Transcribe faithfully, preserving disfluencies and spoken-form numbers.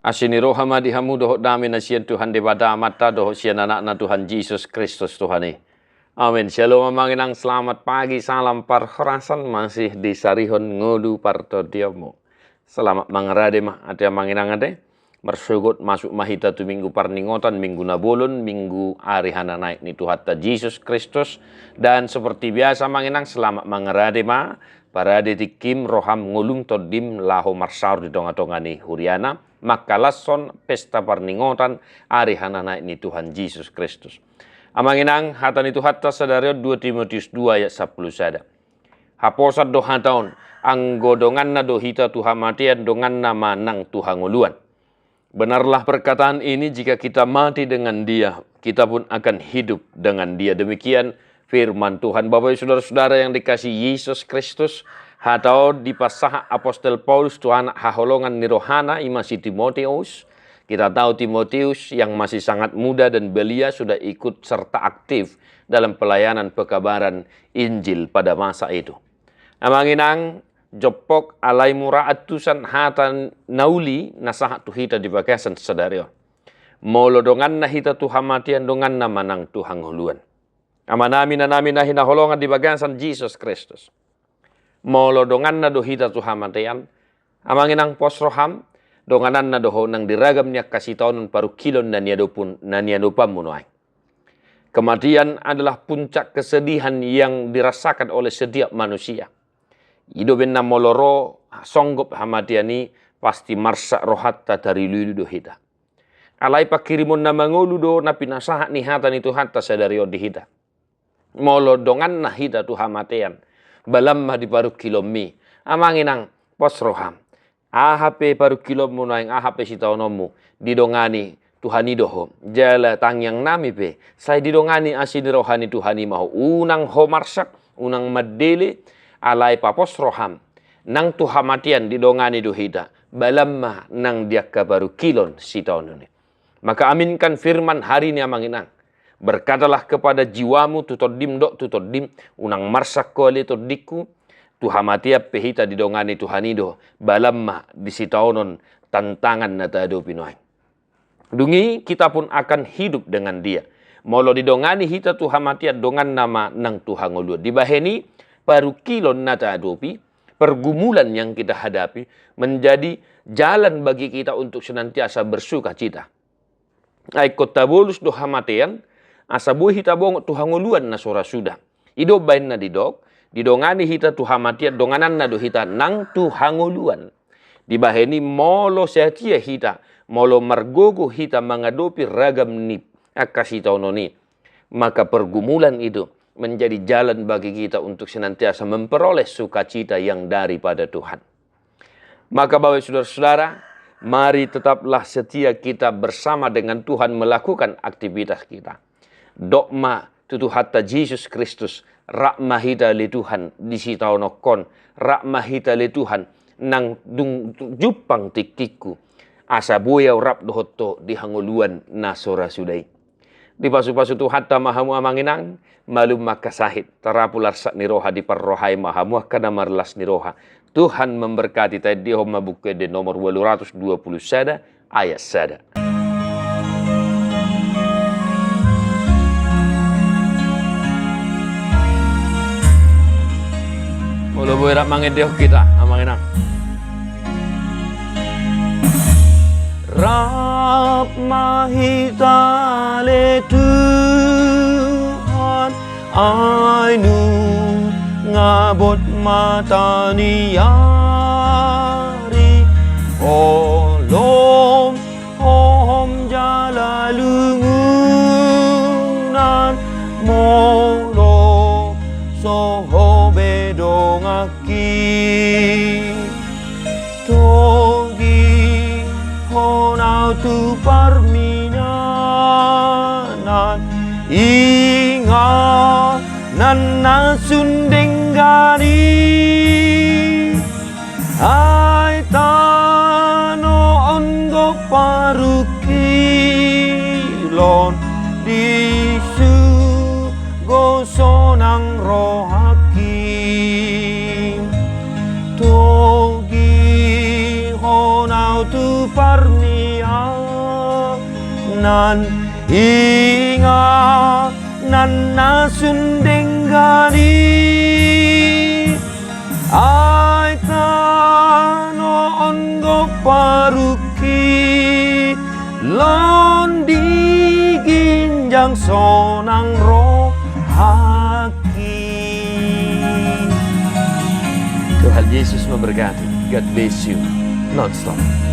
Asi ni roha ma di hamu dohot dame na sian Tuhan Debata Amanta dohot sian Anakna Tuhan Jesus Kristus Tuhan i. Amen. Shalom amang inang, selamat pagi, salam parhorasan, masih disarihon ngolu partondionmu. Selamat mangarade ma ate amang inang ate. Marsogot masuk ma hita tu minggu parningotan, minggu na bolon, minggu ari hananaek ni Tuhanta Jesus Kristus. Dan seperti biasa amang inang, selamat mangarade ma, parade tingkim, roham, ngolum, tondim laho marsaor di tonga-tonga ni huriana, mangkalashon pesta parningotan ari hananaek ni Tuhan Jesus Kristus. Amang inang, hata ni Tuhanta sadari on dua Timotius dua ayat sampulu sada. Haposan do hata on, anggo donganna do hita tu hamatean, donganna ma nang tu hangoluan. Benarlah perkataan ini, jika kita mati dengan Dia, kita pun akan hidup dengan Dia. Demikian firman Tuhan. Bapak Ibu Saudara-saudara yang dikasihi Yesus Kristus, hata on dipasahat Apostel Paulus tu anak haholongan ni rohana, i ma si Timotius. Kita tahu Timotius yang masih sangat muda dan belia sudah ikut serta aktif dalam pelayanan pekabaran Injil pada masa itu. Amang inang, jompok alai mura antusan hata na uli na sahat tu hita di bagasan sadari on. Molo donganna hita tu hamatean, donganna ma nang tu hangoluan. Amanami, inanami na hinaholongan di bagasan Jesus Kristus. Molo donganna do hita tu hamatean, amang inang, pos roham, dongananna do ho nang di ragam ni angka sitaonon parungkilon na niadopun, na niadopanmu nuaeng. Kematian adalah puncak kesedihan yang dirasakan oleh setiap manusia. I do umbahen na molo ro songgop hamatean i, pasti marsak rohanta, tariluilu do hita. Alai panghirimon na mangolu do na pinasahat ni hata ni Tuhanta sadari on di hita. Molo donganna hita tu hamatean, balan ma di parungkilonmi. Amang inang, pos roham. Aha pe parungkilonmu nuaeng, aha pe sitaononmu, didongani Tuhan i do ho. Jala tangiangnami pe, sai didongani asi ni roha ni Tuhan i ma ho. Unang ho marsak, unang mandele, alai papos roham. Nang tu hamatean didongani do hita, balan ma nang di angka parungkilon sitaonon i. Maka aminkan firman hari ni amang inang. Berkatalah kepada jiwamu, tu tondim dohot tu tondim, unang marsak ho ale tondingku, tu hamatean pe hita didongani Tuhan i do, balan ma di sitaonon tantangan na taadopi nuaeng. Dung i kita pun akan hidup dengan Dia. Molo didongani hita tu hamatean, donganna ma nang tu hangoluan. Dibahen i parungkilon na taadopi, pergumulan yang kita hadapi, menjadi jalan bagi kita untuk senantiasa bersukacita. Ai ingkon tabolus do hamatean, asa boi hita bongot tu hangoluan na so ra suda. I do umbahen na didok, didongani hita tu hamatean, dongananna do hita nang tu hangoluan. Dibahen i molo setia hita, molo margogo hita mangadopi ragam ni angka sitaonon i, maka pergumulan itu menjadi jalan bagi kita untuk senantiasa memperoleh sukacita yang daripada Tuhan. Maka Bapak Saudara-saudara, mari tetaplah setia kita bersama dengan Tuhan melakukan aktivitas kita. Dok ma tu Tuhanta Jesus Kristus, rap ma hita ale Tuhan di sitaonon on, rap ma hita ale Tuhan nang dung jumpang tingkingku, asa boi ahu rap dohot ho di hangoluan na so ra suda i. Dipasupasu Tuhanta ma hamu amang inang, malum ma angka sahit, tarapul arsak ni roha, diparrohai ma hamu angka na marlas ni roha. Tuhan memberkati. Taendehon ma Buku Ende nomor ualu ratus dua pulu sada ayat sada. Molo boi, rap mangendehon hita amang inang. Rap ma hita ale Tuhan, ai nunga bot mata ni ari, holom hohom jala lungunan, molo so ho be dongan ki. Togihon ahu tu parmianan, inganan na sun denggan i. Ai tano on do parungkilon, disi do sonang rohangki. Togihon ahu tu parmi Nan inganan na sun denggan i, ai tano on do parungki, londi ginjang sonang rohangki. Tuhan Yesus memberkati. God bless you. Nonstop.